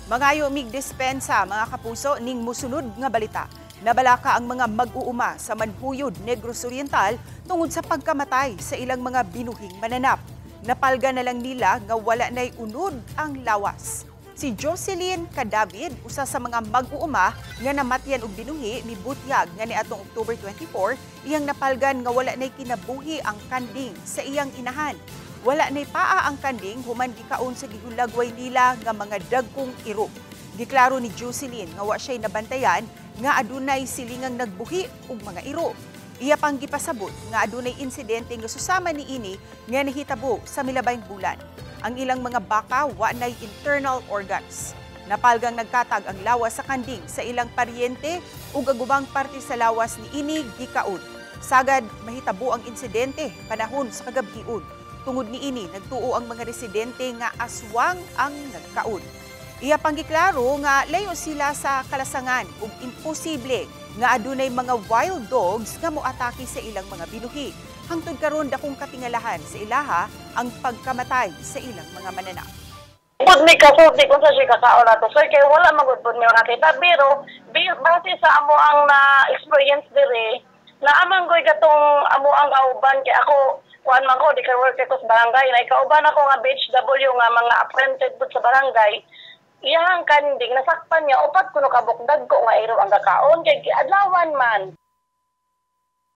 Mangayo mig dispensa, mga kapuso, ning musunod nga balita. Nabalaka ang mga mag-uuma sa Manjuyod, Negros Oriental tungod sa pagkamatay sa ilang mga binuhing mananap. Napalga na lang nila nga wala na'y unod ang lawas. Si Jocelyn Cadavid, usa sa mga mag-uuma nga namatyan og binuhi, mibutyag nga niadtong October 24, iyang napalgan nga wala na'y kinabuhi ang kanding sa iyang inahan. Wala na'y paa ang kanding human gikaon sa gihulagway nila nga mga dagkong iro. Giklaro ni Jocelyn nga wa siya'y nabantayan nga adunay silingang nagbuhi og mga iro. Iya pang gipasabot nga adunay insidente nga susama niini nga nahitabo sa milabayng bulan. Ang ilang mga baka wa nay internal organs. Napalgang nagkatag ang lawas sa kanding sa ilang paryente ug ang ubang parte sa lawas niini gikaon. Sagad mahitabo ang insidente panahon sa kagabhion. Tungod niini, nagtuo ang mga residente nga aswang ang nagkaon. Iya pang giklaro nga layo sila sa kalasangan ug imposible nga adunay mga wild dogs nga moatake sa ilang mga binuhi. Hangtod karon, dakong katingalahan sa ilaha ang pagkamatay sa ilang mga mananap. Pud mi kasulti kung unsa siya kakaon nato, sir, kay wala man gud pud mi nakita, pero base sa amo ang na experience dire na amang goy katong amo ang kauban, kay ako kuan man ko, di kay work ko sa barangay, na ikauban ako nga BHW nga mga apprentice pud sa barangay, iyahang kanding nasakpan niya, upat kuno kabuk dagko nga iro ang kakaon kay giadlawan man.